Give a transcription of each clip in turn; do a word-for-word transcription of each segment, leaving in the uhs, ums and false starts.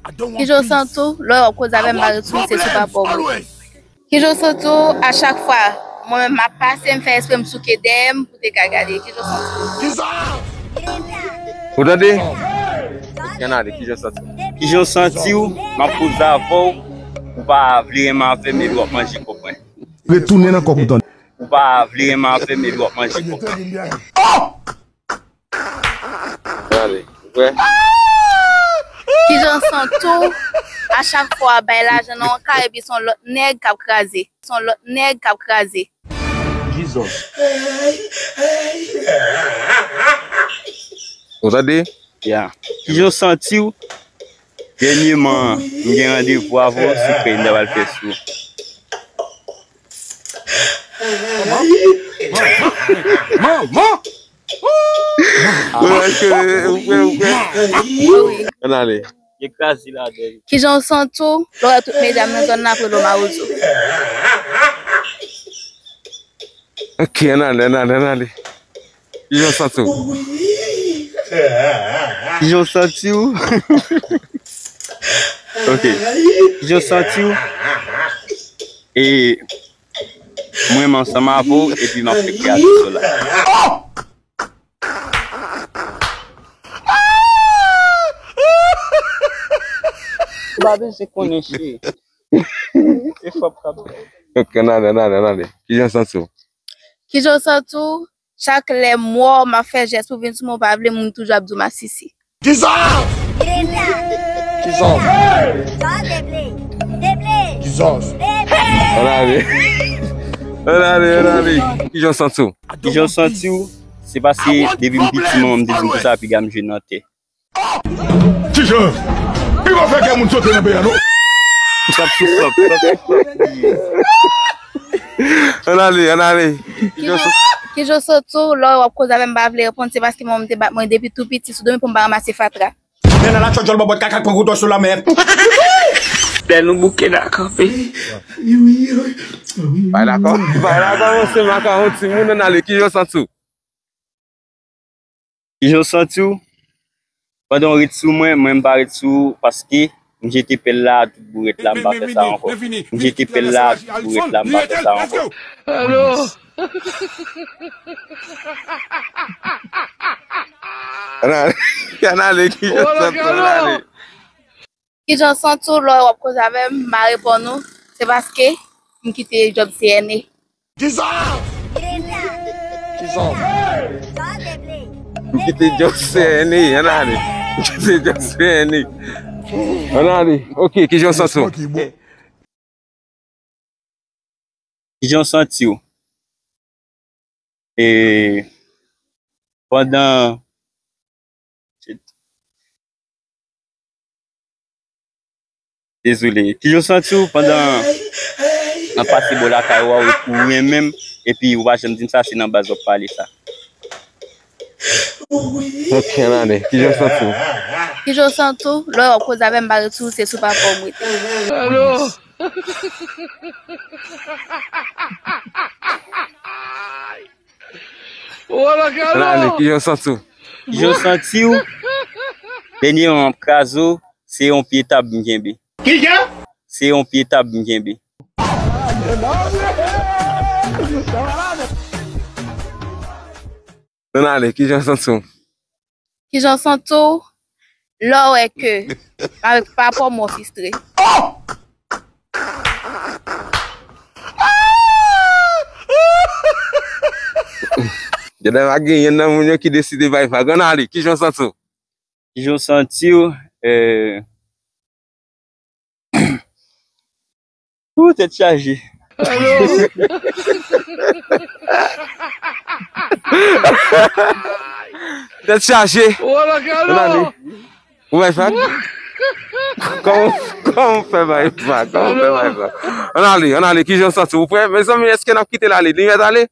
Kijan w santi w lè w ap koze avè m, m pa ret sou, se sou pa pòv mwen. Kijan w santi w a chak fwa mwen menm m ap pase, m fè espre m souke dèyè m pou te ka gade? Kijan w santi w? Ou tande? Ann ale, kijan w santi w? Kijan w santi w? M ap koze avè w, ou pa vle renmen avè m epi w ap manje kòb mwen. Retounen nan kòk ou tande. Ou pa vle renmen avè m epi w ap manje kòb mwen. Ann ale, ou prè? Kijan w santi w a chak fwa w ap bay lajan nan yon kay epi se yon lòt nèg k ap kraze? Se yon lòt nèg k ap kraze. Jesus. Ou tande? Ya. Kijan w santi w? Dènyèman, m gen randevou avè w, se krèy m ta pral fè sou ou. Manman! Manman! Ou prè, ou prè? Ann ale. Yo kraze ladan. Kijan w santi w lè w wè tout medam nan zòn nan ap rele w mawozo? Ok, ann ale, ann ale, ann ale. Kijan w santi w? Kijan w santi w? Ok. Kijan w santi w? E mwen menm ansanm avè w, epi m ap fè kreatif sou la. Ou pa bezwen konnen, cheri. Se fòp k ap bay. Ok, ann ale, ann ale, ann ale. Kijan w santi w? Kijan w santi w? Chak lè m wè w, m ap fè jès pou vin sou mwen, ou pa vle, moun toujou ap di w masisi. Jesus! Jesus! Jesus! Ann ale. Ann ale, ann ale. Kijan w santi w? Kijan w santi w? Se paske depi m piti, manman m te di m konsa, piga m jwe nan tè. Kijan? Li pa fè kè moun sote nan peyi a, non. Sòp sou sòp, sòp sou sòp. Ann ale, ann ale. Kijan, kijan w santi w lè w ap koze avè m, m pa vle reponn, se paske manman m te bat mwen depi tou piti, si w dòmi pou m pa ranmase fatra. Men nan la tchòtchòl bòbòt kaka k pran koutò sou lanmè. Lè nou bouke n a kanpe. Bay la kò, bay la kò, monchè, makawon timoun, ann ale, kijan w santi w? Kijan w santi w? Pandan w ret sou mwen, mwen m pa ret sou ou, paske m jete pèl la a tout bourèt la, m pa fè sa ankò. M jete pèl la a tout bourèt la, m pa fè sa ankò. Alo? Ann ale, ann ale, kijan w santi w, ann ale. Kijan w santi w lè w ap koze avè m, m pa reponn ou, se paske m kite djòb C N A. Kisa? Kisa? M kite djòb C N A, ann ale. M kite djòb C N A. Ann ale. Ok, kijan w santi w? Kijan w santi w? E pandan Dezole. Kijan w santi w pandan n ap pase bò lakay ou a, ou renmen m, epi ou pa janm di m sa, se nan baz w ap pale sa? Ok, ann ale. Kijan w santi w? Kijan w santi w lè w ap koze avè m, m pa ret sou ou, se sou papa w m rete. Alo? Ann ale, kijan w santi w? Kijan w santi w? Dènyèman m ap kraze w, se yon pye tab m kenbe. Kijan? Se yon pye tab m kenbe. Ann ale, kijan w santi w? Kijan w santi w lè w wè ke m avèk papa w, mwen fristre? Genlè pa gen yonn nan moun yo ki deside bay vag. Ann ale, kijan w santi w? Kijan w santi w? Eh, Ou tèt chaje. Tèt chaje. Ann ale. Ou bay vag? Kòman, kòman w fè bay vag? Kòman w fè bay vag? Ann ale, ann ale. Kijan w santi w? Ou prè? Mezanmi, èske n ap kite l ale? Li mèt ale?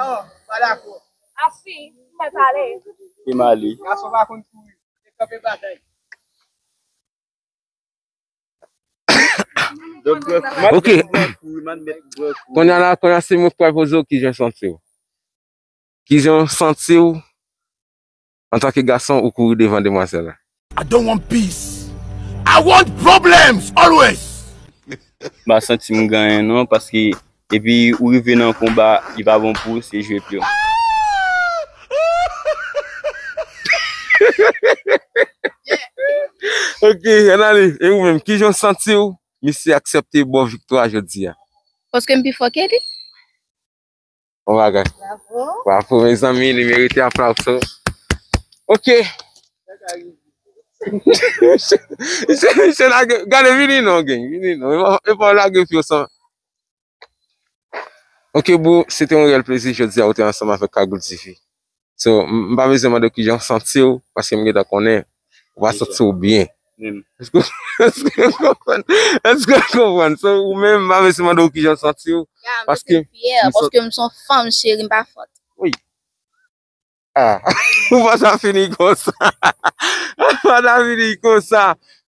Non, pa dakò. A si, m mèt ale. Li m ale. Gason pa konn kouri. Se kanpe batay. Ok. Kounye a la, kounye a se mwen k pral poze w kijan w santi w. Kijan w santi w antanke gason ou kouri devan demwazèl la? I don't want peace. I want problems always. M pa santi m gen anyen non, paske epi ou rive nan konba, li pa bon pou ou, se jwe pye w. Ok, Anali, e ou menm, kijan w santi w? Misye aksepte ba w viktwa jodi a. Paske m pi fò ke li. Bon bagay. Bravo. Bravo, mezanmi, li merite aplauso. Ok. Misye, misye lage, gade, vini non, gang, vini non. E pa, e pa lage pye w san. Ok, bro, se te yon reyèl plezi jodi a ou te ansanm avèk Kagoul T V. So, m m pa bezwen mande w kijan w santi w, paske m gentan konnen ou pa santi w byen. Menm. Èske èske w konprann? Èske w konprann? So, ou menm, m pa bezwen mande w kijan w santi w. Ya, Paske mwen se fyè, m sot- paske m se yon fanm, cheri, m pa fòt. Ah, ou pa ta fini konsa. Ou pa ta fini konsa.